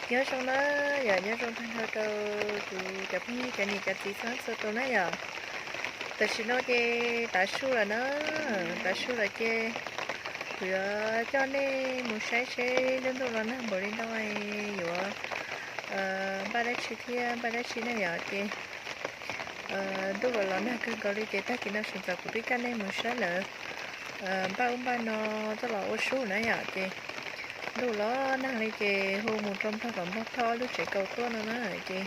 Nyob zoo na, yog nyob zoo tag nrho rau kuv cov phooj ywg cov niam cov txiv txhua txhua tus na yom. Tam sim no ces tav su lawm na, tav su lawm ces kuv yuav coj nej mus saib seb lub ntuj los nag npaum li ntawd yuav npaj dab tsi thiab npaj dab tsi na yom. Ces ntuj los los nag kawg nkaus li ces tag kis no sawv ntxov kuv twb coj nej mus saib lawv npaj ub npaj no coj los ua sub na yom. Ces ntuj los nag li ces hu mus rau Nplog kom Nplog thauj lub tsev kaus tuaj no na. Ces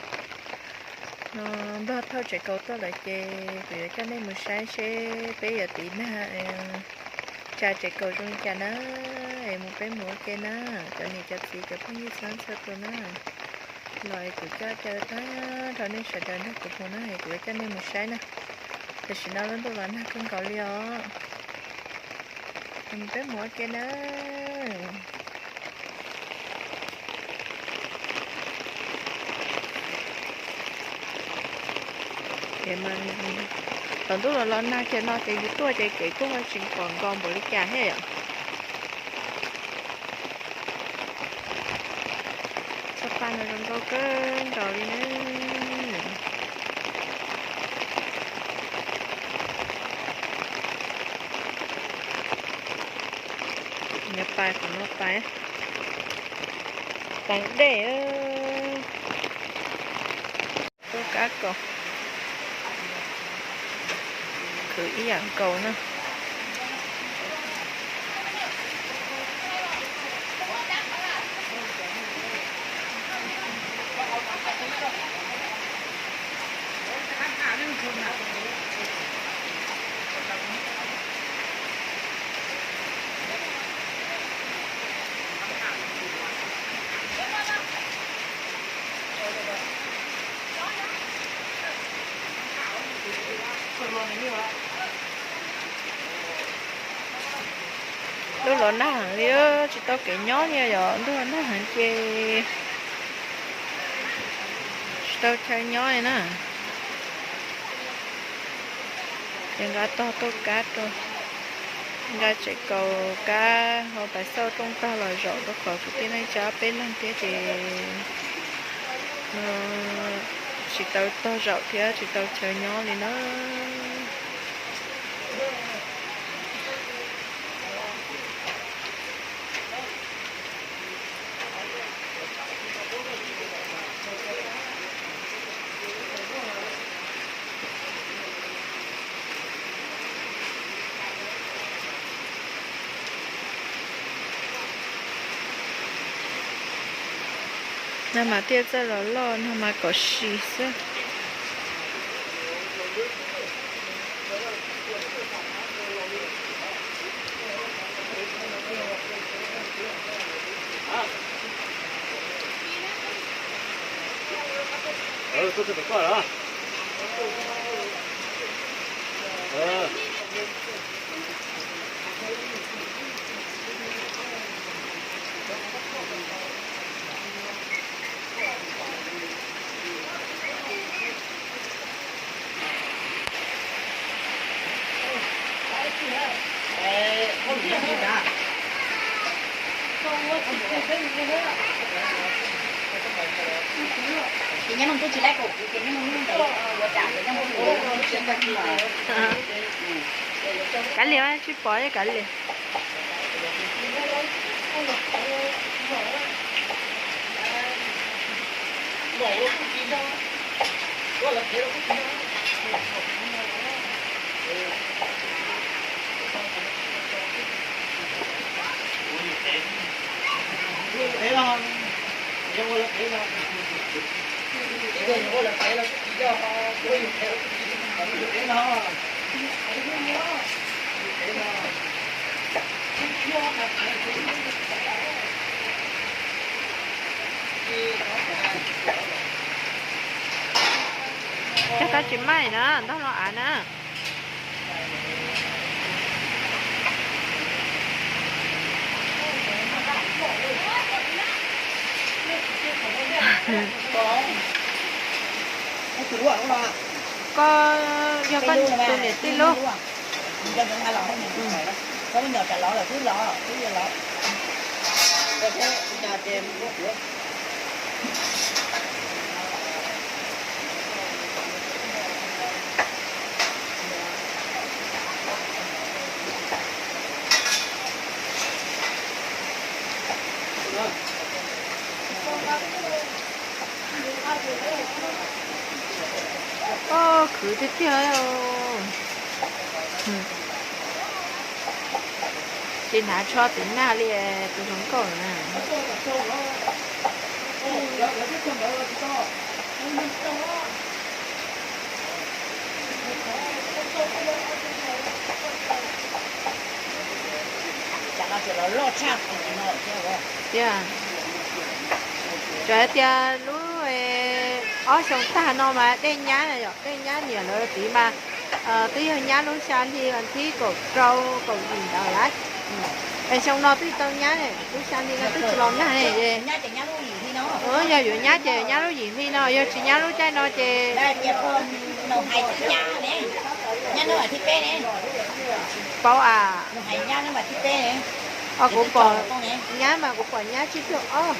no Nplog thauj tsev kaus tuaj lawm ces kuv yuav coj nej mus saib seb peb yuav tiv nag tsa tsev kaus zoo li cas na. Es mus peb mus ua ke na, cov niam cov txiv cov phooj ywg txhua txhua tus na. Los es kuv coj caw tag nrho nej sawv daws nrog kuv mus na, es kuv yuav coj nej mus saib na. Tam sim no lub ntuj los nag kawg nkaus li os. Mus peb mus ua ke na. Thaum ntuj los los nag kiag no ces yus tuaj ces kev kuj ho tsis pom nkaus npaum li cas thiab yom. Txoj pa no zoo nkauj kawg nkaus li na. Nyob pais qhov no pais, teev dej, tuaj kab kaus, khwv ib yam nkaus na. Ntuj los nag heev li, tsis tau kev nyob li yom, ntuj los nag heev ces tsis tau chaw nyob li na. Ces nqa tog tuaj kab rau, nqa tsev kaus kab hauv pas xauj rooj tog los zaum rau qhov kwv tij neej tsa peb leeg thiab ces tsis tau tog zaum thiab tsis tau chaw nyob li na. Nag mas thiaj txawj los loj, nag mas kom si xwb. Kav liam, tsis pom kav liam. Cog kab tsis maim na, ntog los av na. Koj yog koj tus niam tij lub. Oj, khwv tiag tiag. Tsis hnav tsho tiv nag li tus hluas nkauj na. Tiag, txawm hais tias lub ob xyoo tag no mas dej nyab na yom, dej nyab niam lawv tiv mas twb yog nyab lub xya hli vas thib kaum rau kaum yim ntawd lawm. Es xyoo no twb tau nyab, lub xya hli no twb tsis los nag ne. Yog yuav nyab ces nyab lub yim hli no, yog tsis nyab lub caij no ces paub as. Os, kuv pom nyab mas kuv pom nyab tsib caug ob.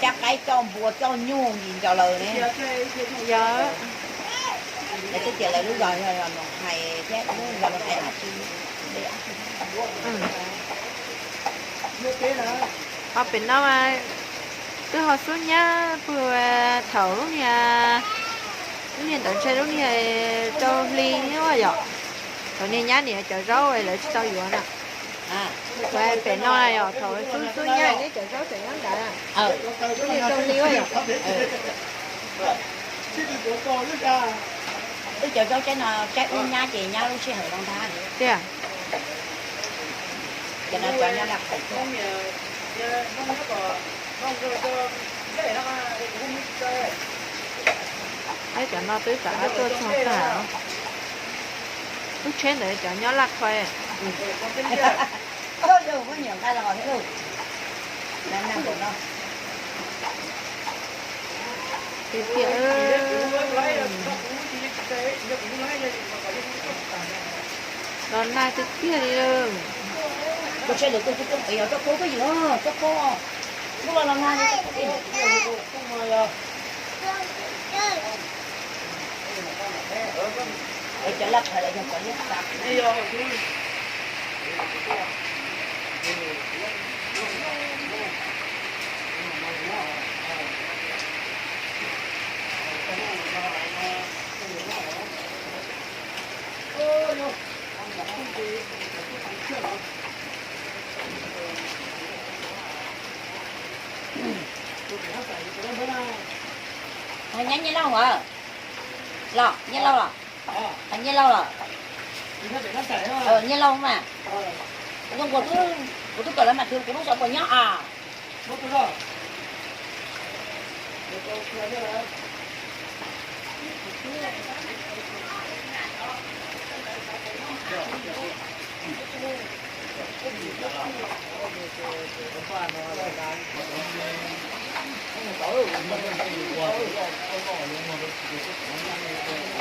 Cab qaib coj npua coj nyuj ntsis nrog lawv ne. Yog, lawv twb tias lawv lub zos yog zos Noom Hais thiab lub zos Noom Hais dab tsi. Ho pem no mas twb ho xub nyab puag thaum lub niag, lub niag ntawd ntshe lub niag rau hli yom. Thaum niag nyab niam cov zaub lawv tsis tau yuav na. Pem no yog thaum xub xub nyab neb cov zaub tseem nyob ntawd. Lub niag rau hli yom. Wb cov zaub tsaib no tsaib ub nyab ces nyab lub sij hawm no ntag. Tiag. Cov no cov nyob laj qhais. Neb cov no twb rov qab tuaj txog tag. Lub tsheb ntawd cov nyob laj qhais. Tiag tiag. Los nag tiag tiag li. Tus sawv daws tuaj tuaj pem yog rau koj tuaj yog rau koj. Hnub no los nag li. Cov laj qhais los yog cov liab tag. Nyab Nyiaj Lauj a? Los Nyiaj Lauj los? Nyiaj Lauj los? Nyiaj Lauj mas. Kuv twb kawm lawv mas kuv lub xov puas nyob a?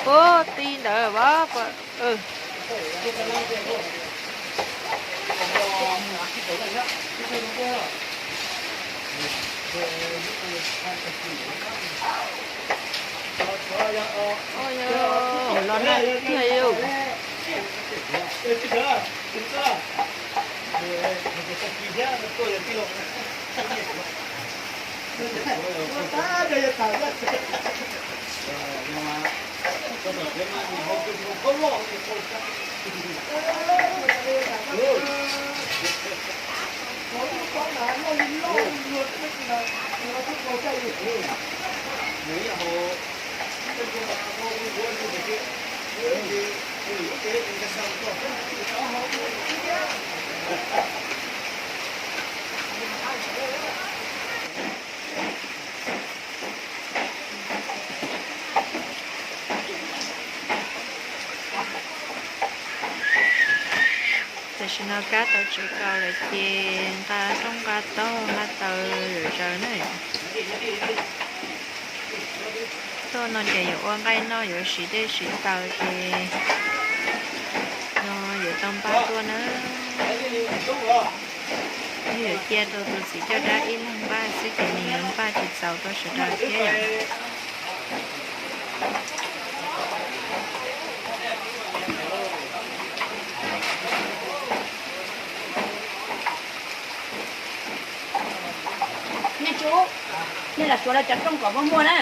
Ub, ti ntawd as. Los nag tiag. Tam sim no kab tau tsev kaus lawm ces nqa rooj nqa taub hau nqa taws zom zaws na. Tuaj no ces yuav ua nqaij noj yuav siv dej siv taws ces no yuav tau npaj tuaj na. Yuav cia rau tus txiv coj dab ib leeg npaj xwb ces nws yuav npaj tsis txaus rau sawv daws thiab yom. Nej tsum, nej los suav lawv cov rooj kom muaj muaj na.